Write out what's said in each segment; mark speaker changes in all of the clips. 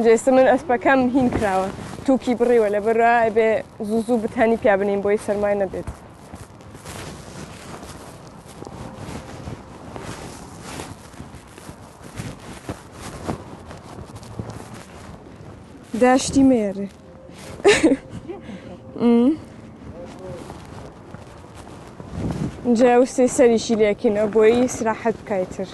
Speaker 1: ئینجا ئێستا من ئەسپەکەم هین کراوە تووکی بڕیوە لەبەرئ ئەبێ زوو زوو بتانی پیا بنێین بۆی سەرمای نەبێت. داشتی مێرێ. ئینجا وسێ سەریشی لێکینەوە بۆی ئیسراحەت بکایتر.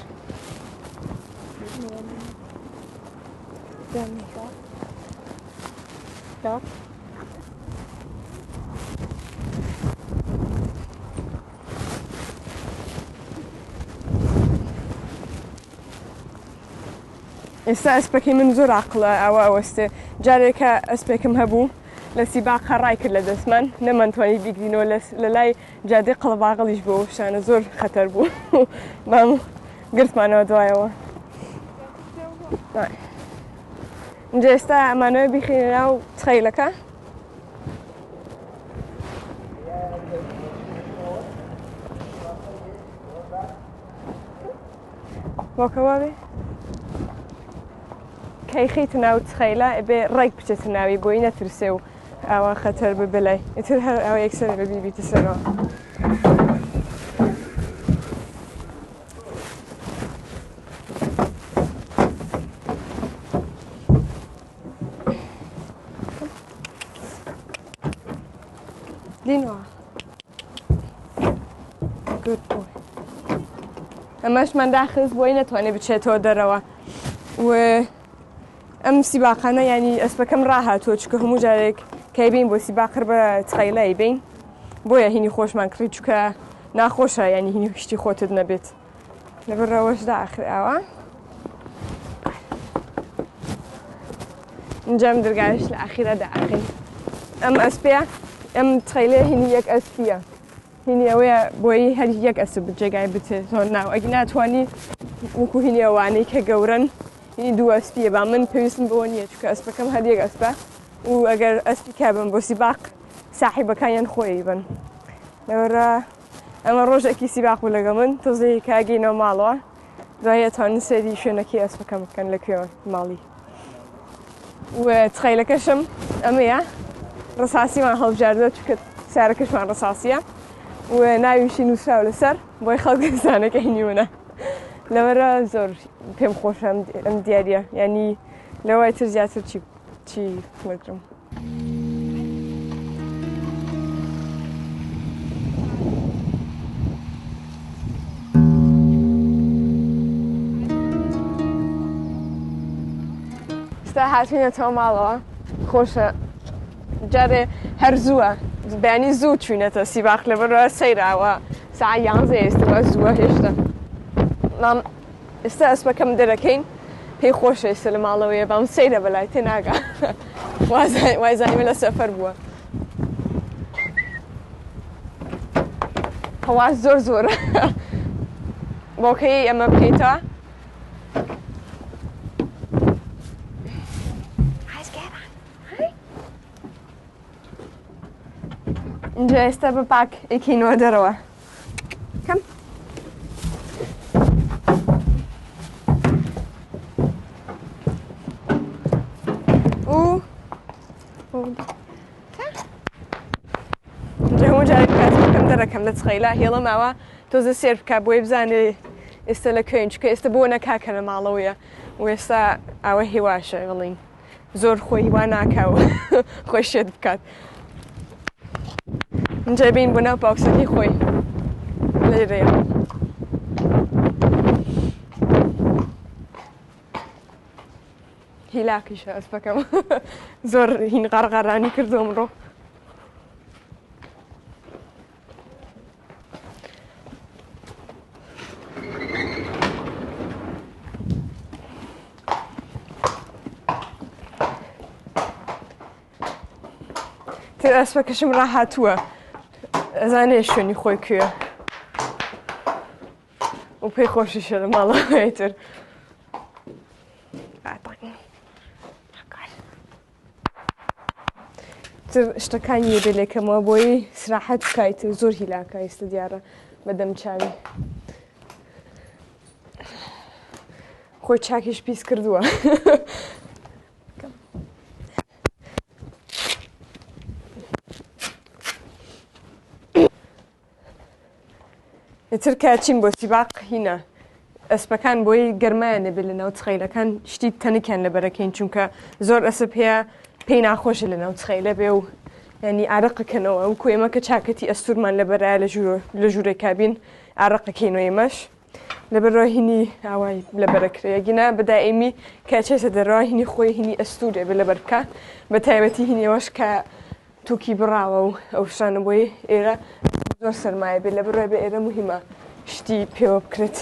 Speaker 1: ئێستا ئەسپەکەی من زۆر عقلە ئەوە ئەوەستێ جارێکە ئەسپێکم هەبوو لە سیباقە ڕای کرد لە دەستمان نەمانتوانی بیگرینەوە لە لای جادەی قەڵەباغڵیش بۆ شانە زۆر خەتەر بوو بام گرتمانەوە دوایەوە اینجا ئێستا ئەمانەوە بیخینە ناو تخەیلەکە بۆکەوە بێ کەیخیتە ناو تخەیلە ئەبێ ڕێک بچێتە ناوی بۆی نەترسێ و ئاوا خەتەر ببێ لای ئیتر هەر ئەوە یەکسەر بە بیبیتە سەرەوە. لینوا Good boy. ئەمەشمان داخست بۆی نەتوانێت بچێتەوە دەرەوە و ئەم سیباقانە ینی ئەسپەکەم ڕاهاتووە چکە هەموو جارێک کەیبین بۆ سیباقر بە تخەیلای بین بۆیە هینی خۆشمان کڕی چکە ناخۆشە ینی هینی شتی خۆتت نەبێت لەبەر ڕەوەشدا ئاخر ئاوا ئینجا ئەم دەرگایش لە ئاخیرا دائەخەین ئەم ئەسپەیە ئەم تخەیلەیە هینی یەک ئەسپیە هینی ئەوەیە بۆی هەر یەک ئەسپ جێگای بچێتەوە ناو ئەگی ناتوانی وەکو هینی ئەوانەی کە گەورن هینی دوو ئەسپیە با من پێویستم بەوە نییە چونکە ئەسپەکەم هەر یەک ئەسپە و ئەگەر ئەسپی کابم بۆ سیباق ساحیبەکانیان خۆی بن لەوەرە ئەمە ڕۆژێکی سیباق بوو لەگەڵ من تۆزێ کاگەینەوە ماڵەوە دوای ئەتوانن سەیری شوێنەکەی ئەسپەکەم بکەن لە کوێوە ماڵی و تخەیلەکەشم ئەمەیە ڕساسیمان هەڵبژاردووە چونکە سارەکەشمان ڕساسیە و ناویشی نووسراو لەسەر بۆی خەڵک زانەکە هینی منە لەوەرە زۆر پێم خۆشە ئەم دیاریە ینی لەوای تر زیاتر چی چی وەرگرم. ئێستا هاتوینەتەوە ماڵەوە خۆشە جارێ هەر زووە بەیانی زوو چوینەتە سیباخ لەبەرەوە سەیراوە ساعە یانزە ئێستا زووە هێشتا ئێستا ئەسپەکەم دەرەکەین پێی خۆشە ئێستا لە ماڵەوەیە بەڵام سەیرە بەلای تێناگا وایزانیمە لە سەفەر بووە هەوا زۆر زۆرە بۆکەی ئەمە بکەیتەوە اینجا ئێستا بە پاک ئەیکەینەوە دەرەوە کەم و هەموو جارێک کاتەکەم دەرەکەم لە چخەیلا هێڵە ماوە تۆزە سێر بکە بۆی بزانێ ئێستا لە کوێین چکە ئێستا بۆ نەکاکە لە ماڵەوەیە و ئێستا ئەوە هێواشە بڵین زۆر خۆی وا ناکا و خۆی شێت بکات اینجا بین بۆ ناو پاکسەکەی خۆی لێرەیە هیلاکیشە ئەسپەکەم زۆر هین غەڕغەرانی کردو ئەمڕۆ تر ئەسپەکەشم ڕاهاتووە ئەزانێ شوێنی خۆی کوێ و پێی خۆشیشە لە ماڵەوەی تر تر شتەکانی یەبێ لێکەمەوە بۆی سراحەت بکایت زۆر هیلاکە ئێستا دیارە بەدەم چاوی خۆی چاکیش پیس کردووە. ئیتر کە چین بۆ سیباق هینە ئەسپەکان بۆی گەرمایان نەبێت لە ناو چخەیلەکان شتی تەنکیان لەبەرەکەین چونکە زۆر ئەسپ هەیە پێی ناخۆشە لە ناو چخەیلە بێ و ینی ئارەقەکەنەوە وکو ئێمە کە چاکەتی ئەستورمان لەبەرایە لە ژوور لە ژوورێ کابین ئارەقەکەینەوە ئێمەش لەبەرەوە هینی ئاوای لەبەرەکرێ گینا بە دائیمی کە چێتە دەرەوە هینی خۆی هینی ئەستورێ بێ لەبەر بکە بە تایبەتی هینیەوەش کە توکی بڕاوە و ئەو شتانە بۆی ئێرە زۆر سەرمایە بێ لە بڕێ بێ ئێرە مهمە شتی پێوە بکرێت.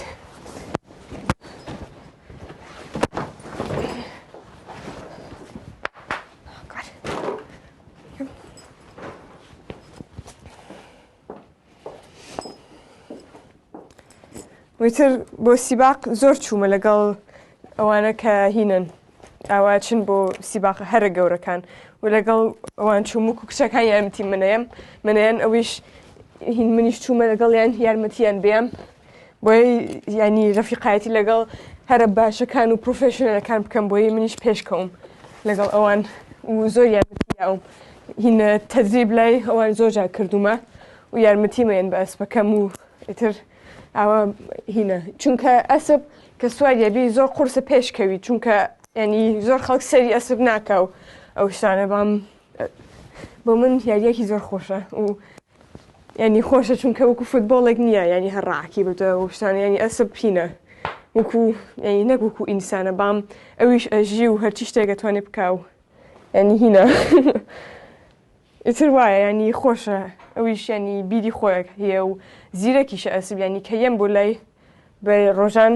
Speaker 1: ویتر بۆ سیباق زۆر چوومە لەگەڵ ئەوانە کە هینن ئاوا چن بۆ سیباقە هەرە گەورەکان و لەگەڵ ئەوان چووم وەکو کچەکان یارمەتی منەیەم منەیەن ئەویش هین منیش چوومە لەگەڵیان یارمەتیان بێم بۆیە ینی ڕەفیقایەتی لەگەڵ هەرە باشەکان و professional ەکان بکەم بۆیە منیش پێشکەوم لەگەڵ ئەوان و زۆر یارمەتی یاوم هینە تەدریب لای ئەوان زۆر جار کردومە و یارمەتیمەیەن بە ئەسپەکەم و ئیتر ئەوە هینە چونکە ئەسپ کە سواری ئەبی زۆر قورسە پێش کەوی چونکە ینی زۆر خەڵک سەری ئەسپ ناکا و ئەو شتانە بام بۆ من یاریەکی زۆر خۆشە و ینی خۆشە چونکە وەکو فوتبۆڵێک نییە ینی هەر ڕاکی بتە و شتانە ینی ئەسپ هینە وەکو ینی نەک وەکو ئینسانە بام ئەویش ئەژی و هەرچی شتێک ئەتوانێ بکا و ینی هینە ئیتر وایە یانی خۆشە ئەویش یانی بیری خۆیەک هەیە و زیرەکیشە ئەسب یانی کە یەم بۆ لای بە ڕۆژان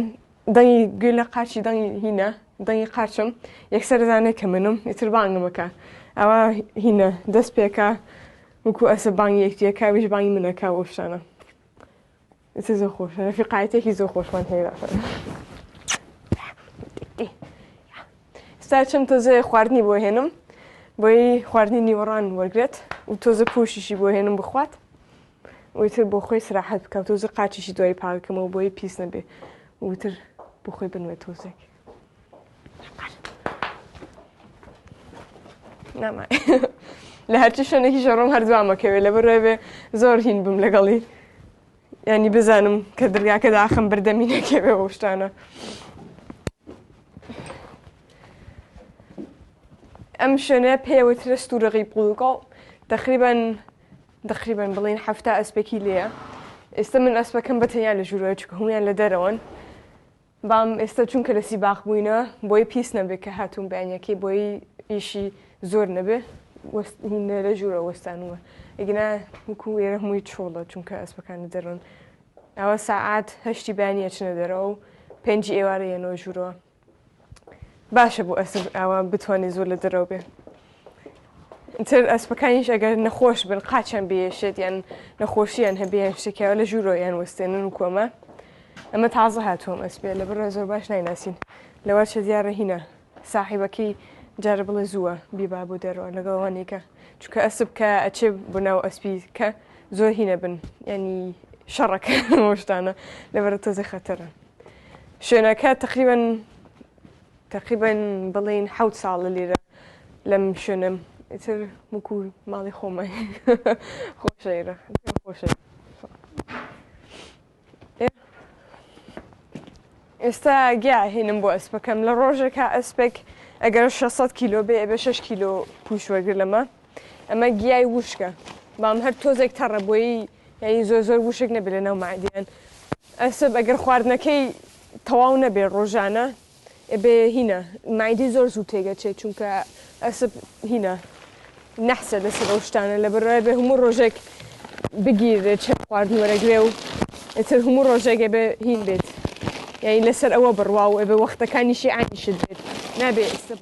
Speaker 1: دەنگی گوێ لە قاچی دەنگی هینە دەنگی قاچم یەکسەر دەزانێت کە منم ئیتر بانگمەکە ئەوە هینە دەست پێکە وەکو ئەسب بانگی یەکتیەکە ویش بانگی منەکە و شتانە ئیتر زۆر خۆشە ڕەفیقایەتێکی زۆر خۆشمان هەیە ئێستا چم تۆزێ خواردنی بۆ هێنم بۆی خواردنی نیوەڕان وەرگێت و تۆزە پوشیشی بۆ هێنم بخوات وتر بۆ خۆی سراحەت بکە تۆزە قاچیشی دوای پاکەمەوە بۆی پیس نەبێ وتر بۆ خۆی بنوێت تۆزێک ناما لە هەرچی شوێنێکی ژەڕۆم هەردوامەکەوێ لە بەڕێ زۆر هین بم لەگەڵی ینی بزانم کە دەرگاکە داخم بردەمی نەکەوێ ئەو شتانە ئەم شوێنە پێوترە ستورەغی پڵوگۆڵ تقریبا تقریبا بڵین 70 ئەسپێکی لێیە ئێستا من ئەسپەکەم بە تەنیا لە ژوورەوە چونکە هەمویان لە دەرەوەن بام ئێستا چونکە لە سیباق بووینە بۆی پیس نەبێ کە هاتوون بەیانەکەی بۆی ئیشی زۆر نەبێ لە ژوورە وەستانووە ئەگینا وەکو ئێرە هەمووی چۆڵە چونکە ئەسپەکان لە دەرەوەن ئەوە سەعات هەشتی بەیانی ئەچنە دەرەوە و پێنجی ئێوارە یەنەوە ژوورەوە باشە بۆ ئەسپ ئەوە بتوانێت زۆر لە دەرەوە بێ تر ئەسپەکانیش ئەگەر نەخۆش بن قاچیان بێشێت یان نەخۆشیان هەبێ یان شتێکیان لە ژوورەوە یان وەستێنن و کۆمە ئەمە تازە هاتووەم ئەسپێ لە بڕێ زۆر باش نایناسین لەوە چە دیارە هینە ساحیبەکەی جارە بڵێ زووە بیبا بۆ دەرەوە لەگەڵ ئەوانەی کە چونکە ئەسپ کە ئەچێ بۆ ناو ئەسپی کە زۆر هینە بن ینی شەڕەکە شتانە لەبەرە تۆزێ خەتەرە شوێنەکە تقریبا تقریبا بڵین 7 ساڵە لێرە لەم شوێنم ئیتر وەکو ماڵی خۆمە خۆشەیرە خۆشە ئێستا گیا هێنم بۆ ئەسپەکەم لە ڕۆژێکا ئەسپێک ئەگەر 600 کیلۆ بێ ئەبێ 6 کیلۆ پوش وەرگر لەمە ئەمە گیای وشکە بەڵام هەر تۆزێک تەڕە بۆی یعنی زۆر زۆر وشک نەبێ لە ناو مەعدیان ئەسپ ئەگەر خواردنەکەی تەواو نەبێ ڕۆژانە ئەبێ هینە مەعدی زۆر زوو تێگەچێت چونکە ئەسپ هینە نەحسە لەسەر ئەو شتانە لەبەرئەوەی ئەبێ هەموو ڕۆژێک بگیرێت چەند خواردن وەرەگرێ و ئیتر هەموو ڕۆژێک ئەبێ هین بێت یعنی لەسەر ئەوە بڕوا و ئەبێ وەختەکانیشی عەینی شت بێت نابێ ئێستا.